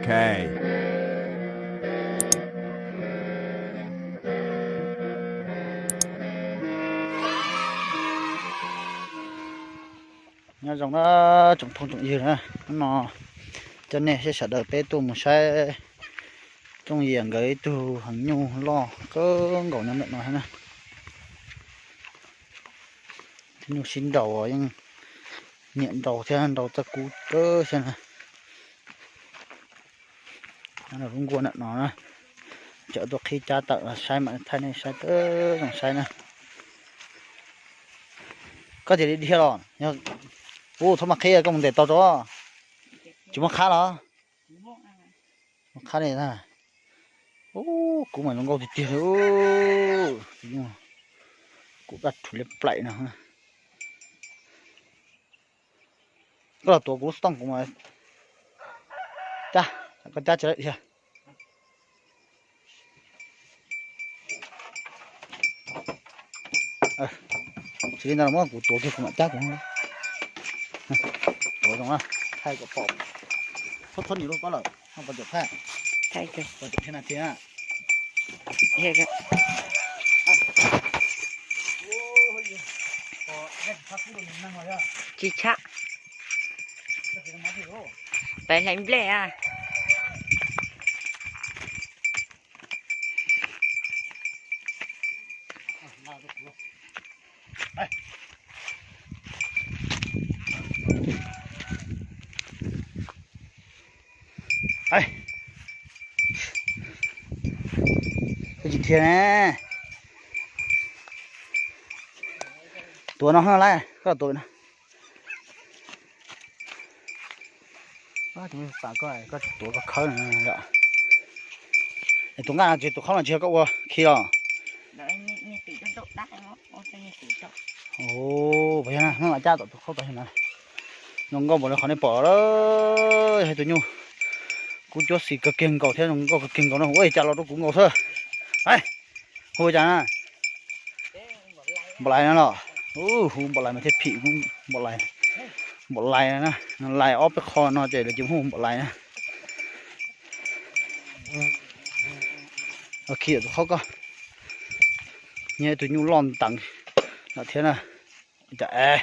Ok. Nyob zoo na tsoom phooj tsoom ywg na, hnub no coj nej sawv daws peb tuaj mus saib Tooj Yias nkawd ib tug heev nyuj loj kawg nkaus nyob ntawm no thiab na. Tus nyuj sib nraus yeej nyiam nraus thiab nraus txoj kub kawg thiab na. Lub nkuaj ntawm no na, tseem tuaj qhib cab tawm los saib mam thaij nej saib tau zoo saib na. Koj tias li dhia los? Ub, txhob mas qhib, koj mus ntes tau tso. Tsis muaj qhab los? Muaj qhab li na. Ub, kub mas zoo nkauj tiag tiag li. Kub daj rhuv li plaim no. Koj los tuav kuv lub xov tooj kuv mas cab, koj cab tsis tau dhia. Tsis li ntawd los muab kuv tuav kiag kuv mam cab kuv. Tuav zoo na, thaij kom pom. Thob thob nim lub pob lawm, ho pom cov thaij. Pom cov thaij na tiag. Tsis tshab. Peb hlais nplej a. Tsis dhia ne. Tuav no lawm, koj tuav no. Koj tuav koj khawb. Es tus nqaj no tsis, tus khaub no tsis yog koj ua khi los? Pab yog na, hnub no cab tom tus khaub tod na. Zoo nkauj npaum li qhov nej pom lawm, yog tus nyuj kub cuab xis kawg kiag nkaus thiab zoo nkauj kawg kiag nkaus no. Ua cas los rau kuv nkaus xwb. Hu cas na? Npaum lais no los? Hu npaum lais mas thiaj phim, npaum lais, npaum lais na, lais ob peb qho no ces lawv cia hu npaum lais na. Khi tus khaub koj, nyiag tus nyuj loj ntees lawm thiab na. Cas es,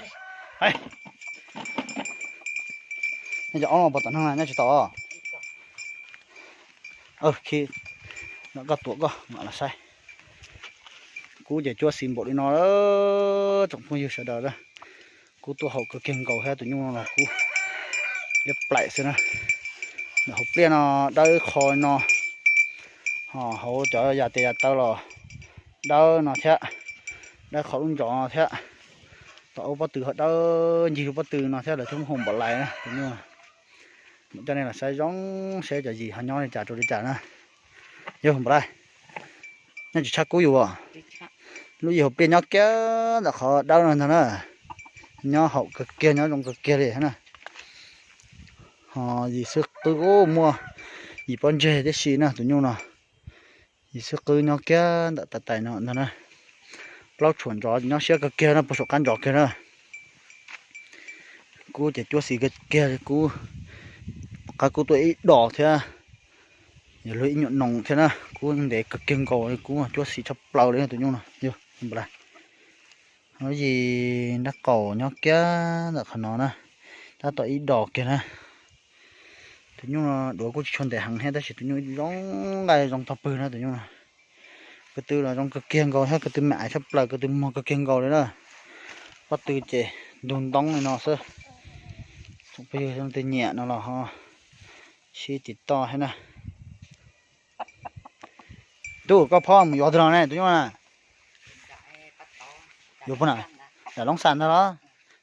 nej cov ob no puas tau neeg na, nyob tsis tau. Khi, koj tuav koj mam los saib. Kub ces cuab xis npaum li no, tsoom phooj ywg sawv daws, kub tuaj haum kawg kiag nkaus thiab tus nyuj no los kub liab plaim xwb na. Ntawm hauv pliaj no dawb qho no, ho hauv cov yas tes yas taw los dawb no thiab, dawb qho lub ntsov no thiab. Tom ub pob tw ho dawb ncig lub pob tw no thiab, lawv thiaj hu npaum lais na tus nyuj. Mam coj nej los saib zoo seb cov yim ho nyob li cas rau li cas na. Yog npaum lais, nej tsis tshab kub yus as? Lub yim hauv pliaj nyob kiag ntawm qhov dawb no ntag na. Nyob haum kawg kiag, nyob zoo kawg kiag li na. Ho yim xwb qwb, muaj yim pob ntseg tib si na tus nyuj no. Yim xwb qwb nyob kiag ntawm tais tais no ntag na. Plaub tshuam ntsov nyob siab kawg kiag na, puag saum qab ntsov kiag na. Kub ces cuab xis kawg kiag, kub, qab kub tuaj ib dos thiab, yog luag ib nyuam noos thiab na. Kub ntev kawg kiag nkaus, kub cuab xis tshaj plaws li tus nyuj no. Yog npaum lais, lub yim nrab qaum nyob kiag ntawm qhov no na, tab tom ib dos kiag na. Tus nyuj no duav kuj tsis tshua ntev heev thiab tab sis tus nyuj zoo nqaij zoo tog pwg na tus nyuj no. Ko tw los zoo kawg kiag nkaus thiab, ko tw me aiv tshaj plaws, ko tw muag kawg kiag nkaus li na. Pob tw ces ntug ntoob li no xwb. Tsoom phooj ywg leej twg nyiam no los ho sib tiv toj thiab na. Tub, koj phob mus yuav twg los ne tus nyuj na? Yuav puag na? Nram Loob Xas ntag los?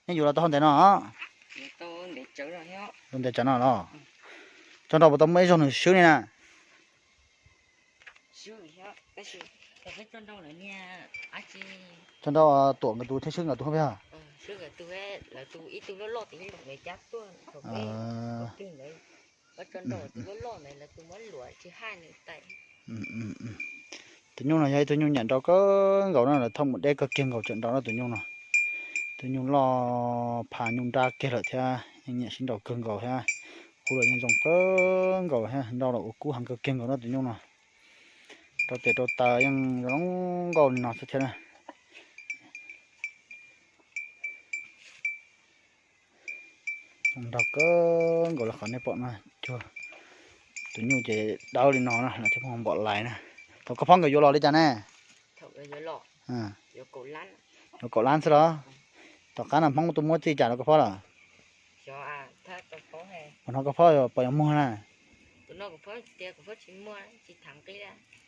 Nej yuav los tau hauv ntev no? Tau ntev tsawv no los? Tso nrau puas tau muaj ib zaug nws swb li na? Tso nrau Tuam nkawd tus thiab swb nkawd tus peb os. Tus nyuj no yog ib tug nyuj nyiam nrau kawg nkaus na, lawv thauj mus deb kawg kiag nkaus tseem nrau na tus nyuj no. Tus nyuj loj pha nyuj nrab kiag lawm thiab yeej nyiam sib nrau kawg nkaus thiab. Kub los yeej zoo kawg nkaus thiab, nrau los ua kub heev kawg kiag nkaus na tus nyuj no. Rau tes rau taw yeej zoo nkauj li no xwb thiab na. Zoo nraug kawg nkaus li qhov nej pom no, cuag tus nyuj ces dawb li no na, lawv thiaj pheej npom lais na. Thaum koj phob nkawd yuav los li cas ne? Yuav kaum lab xwb los? Tom qab no Hmoob tuaj muab txij cas rau koj phob lawm? Puas hnov koj phob puas yog muag na?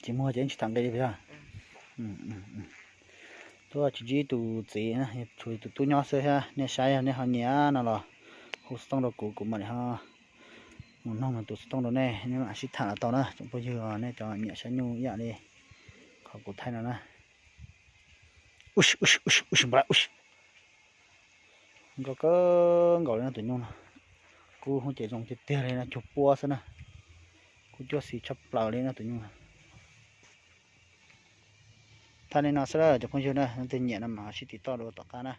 Tsis muag ces yeej tsis tham nqi li yog. Tuaj tsis ntsib tus txiv, tshuav tus tub nyob xwb thiab. Nej saib yog nej ho nyiam no los hu xov tooj rau kuv, kuv mam li ho mus noog nws tus xov tooj rau nej, nej mam sib tham los tau na tsoom phooj ywg. Nej cov nyiam saib nyuj ib yam li qhov kuv thaij no na. Nkauj kawg nkaus li no tus nyuj no. Kub ces zoo tiag tiag li no, cuag puab xwb na. Kub cuab xis tshaj plaws li no tus nyuj no. Thaij li no xwb cov phooj ywg na, leej twg nyiam no mas ho sib tiv toj dua tom qab na.